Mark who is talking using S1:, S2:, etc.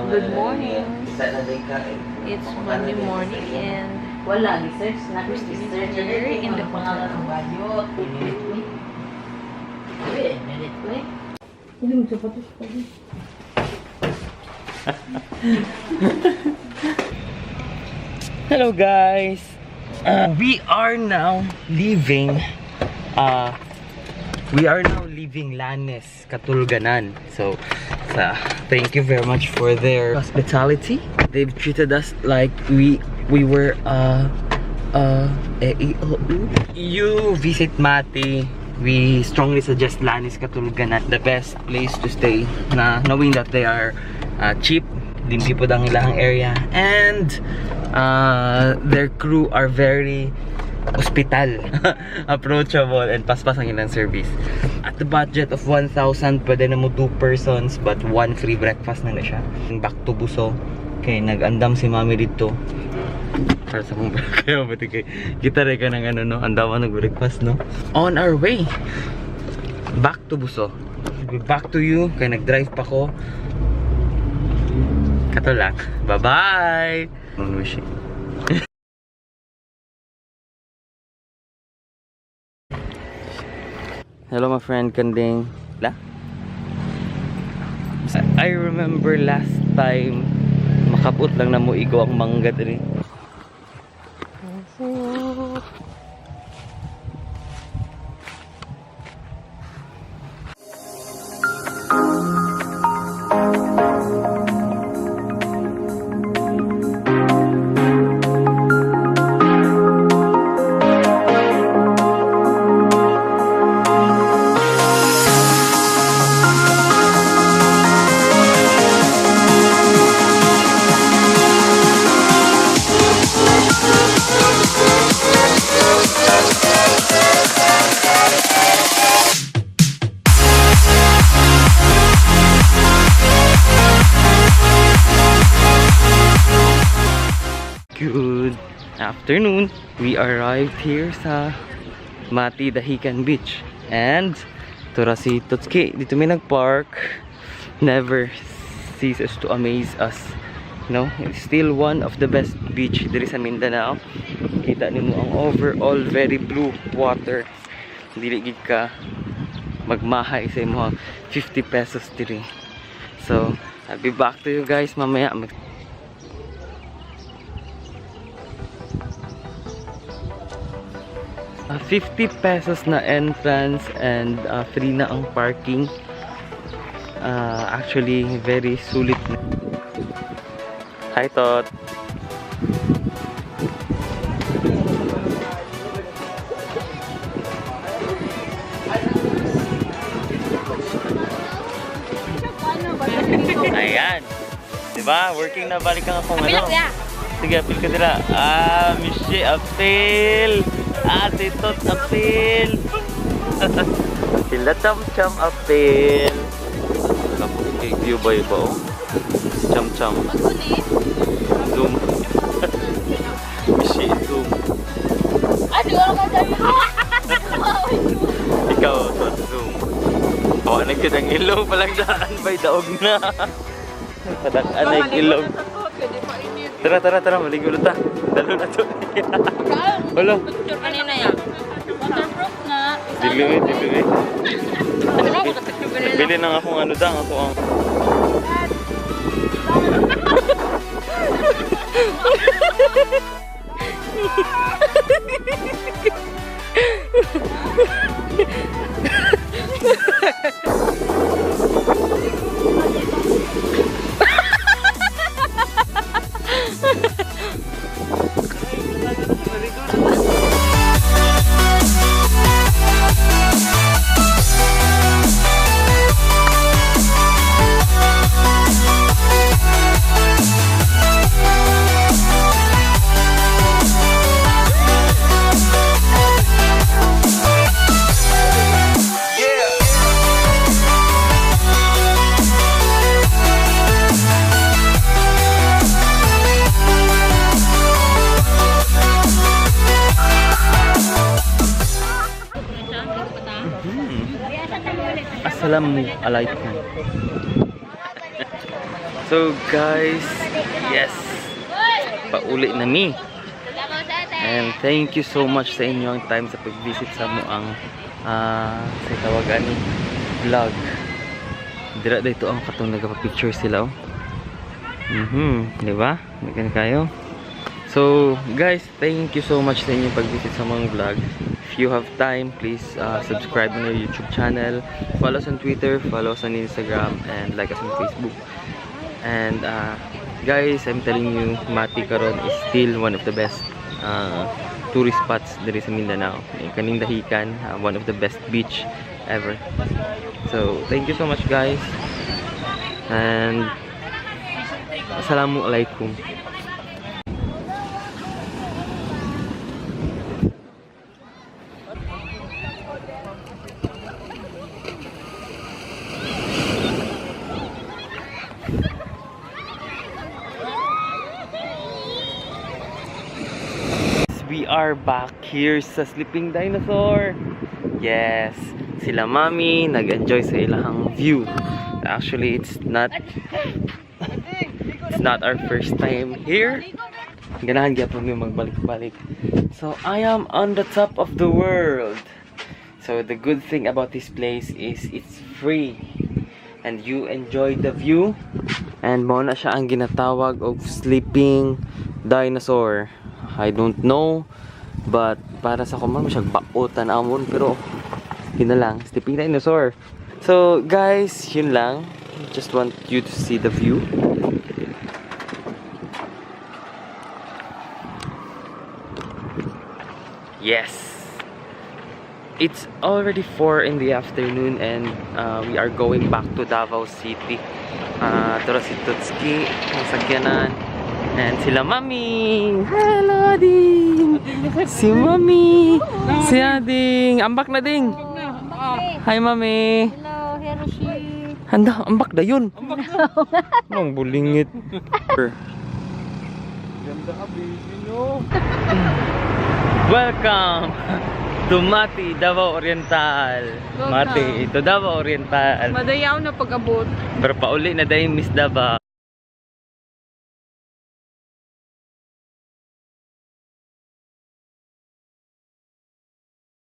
S1: Good morning. It's Monday morning and
S2: Wala, research na.
S1: we're still
S2: Research
S1: here in the
S2: pangalan
S1: hotel.
S2: ng bayot. Wait a minute, wait.
S3: Hello guys! We are now leaving Lanes, Katulganan. So, thank you very much for their hospitality. They've treated us like we were E, I, O, U. You visit Mati, we strongly suggest Lanes Katulganan, the best place to stay na knowing that they are cheap, limpi po ang ilang area, and their crew are very hospital, approachable, and paspas ang ilang service. At the budget of 1,000, pwede na mo 2 persons, but 1 free breakfast na na siya. Back to Buso, kay nag-andam si mami dito. Para sa mong kaya pati kay kita rin ka ng ano no, andaman nag-breakfast no. On our way back to Buso. Be back to you kay nag-drive pa ko. Kato lang. Bye-bye. Wishing. Hello my friend Kanding. La? I remember last time makabot lang na mo igo ang mangga diri. Good afternoon. We arrived here sa Mati Dahican Beach. And tura si Totski. Dito may nagpark. Never ceases to amaze us. No, it's still one of the best beach diri sa Mindanao. Kita nimo ang overall very blue water. Dili gid ka magmahay sa imong 50 pesos diri. So, I'll be back to you guys mamaya. 50 pesos na entrance and free na ang parking. Actually, very sulit. Hi, Tot. Ayan. Diba? Working na balik kang akong ano. Sige, apil ka nila. Ah, Mishi, apil! Ah, si Tot, apil! Sila cham cham apil. Tapos kay view ba yun ba oh? Cham cham. Zoom. Mishi, zoom. Ikaw, Tot, zoom. Oh, nagkita ang ilong palang daan bay daog na. Padak-an ay ilong. Tara, tara, tara, maligo na ta. Dalo na to. Wala.
S2: Kanina yan. Waterproof na.
S3: Dili eh, dili eh. Bili nang akong ano dang, ako ang... Assalamu alaikum. So guys, yes. Pauli na mi. And thank you so much sa inyong time sa pag-visit sa among sa tawag ani vlog. Dira dito ang katong nagpa-picture sila oh. Di ba? Ganyan kayo. So, guys, thank you so much sa inyong pag-visit sa among vlog. If you have time, please subscribe on our YouTube channel, follow us on Twitter, follow us on Instagram, and like us on Facebook. And guys, I'm telling you, Mati karon is still one of the best tourist spots diri sa Mindanao. Yung kaning Dahican, one of the best beach ever. So, thank you so much, guys. And assalamu alaikum. We are back here sa Sleeping Dinosaur. Yes, sila mami nag-enjoy sa ilang view. Actually, it's not our first time here. Ganahan gyapon mi magbalik-balik. So, I am on the top of the world. So, the good thing about this place is it's free. And you enjoy the view. And mao na siya ang ginatawag og Sleeping Dinosaur. I don't know, but para sa ako man siya baotan amon, pero yun na lang, Sleeping Dinosaur. So guys, yun lang. Just want you to see the view. Yes. It's already 4 in the afternoon and we are going back to Davao City. Tara si Tutski, ang sakyanan. And sila Mami! Hello, Ading! Si Mami! Si Ading! Ambak na, Ding! Hi, Mami!
S2: Hello, Hiroshi.
S3: Handa, ambak na yun! Ambak na! Anong bulingit?
S1: Ganda ka, baby, no?
S3: Welcome to Mati, Davao Oriental.
S4: Welcome.
S3: Mati, to Davao Oriental.
S4: Madayaw na pag-abot.
S3: Pero pauli na dahil Miss Davao.